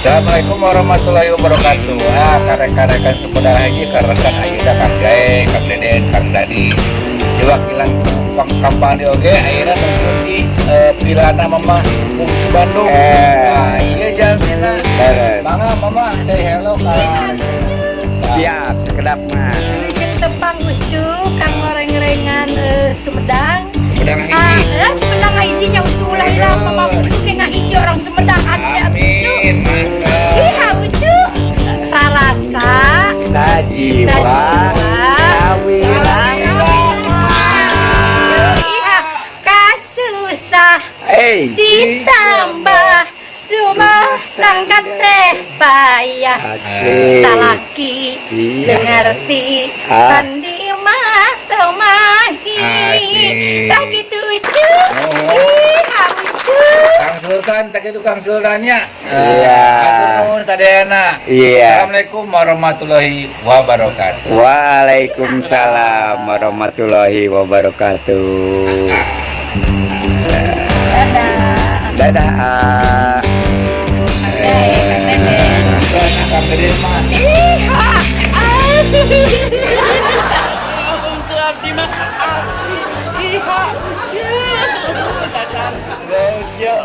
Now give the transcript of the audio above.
Assalamualaikum warahmatullahi wabarakatuh. Ah, ka rekan-rekan Sumedang hiji, ka rekan ayeuna Kang Jae, Kang Deden, Kang Dadi. Diwakilan Kang Kampani oge ayeuna nuju di Vilana Mama Bungsu Bandung. Nah, iya jalmina. Beres. Mangga, Mama, say hello ka. Siap, sekedap mah. Wilujeng tepang, Ucu, kang rengrengan Sumedang. Sumedang Ah, hiji. Sumedang hiji nya, Ucu, ulah hilang Mama Bungsu ke hiji orang Sumedang asli atuh, Ucu. Amin, mantap. Iya, Ucu. Salasa Sajiwa sajiwa sawira. Iya, kasusah ditambah rumah tangga teh payah. Asik. Salaki ngerti kan di imah teu mahi. Asik. Tah kitu, Ucu. Oh. Ih, Ucu. Kang Sultan, tak itu Kang Sultannya. Iya. Hatur nuhun sadayana. Iya. Assalamualaikum warahmatullahi wabarakatuh. Waalaikumsalam warahmatullahi wabarakatuh. Dadah. Dadah. Ah. Oke, Kang Deden. Kang Deden mah. Ih, ah. Bungsu abdi mah asli. Iya, Ucu. Dasar gojo.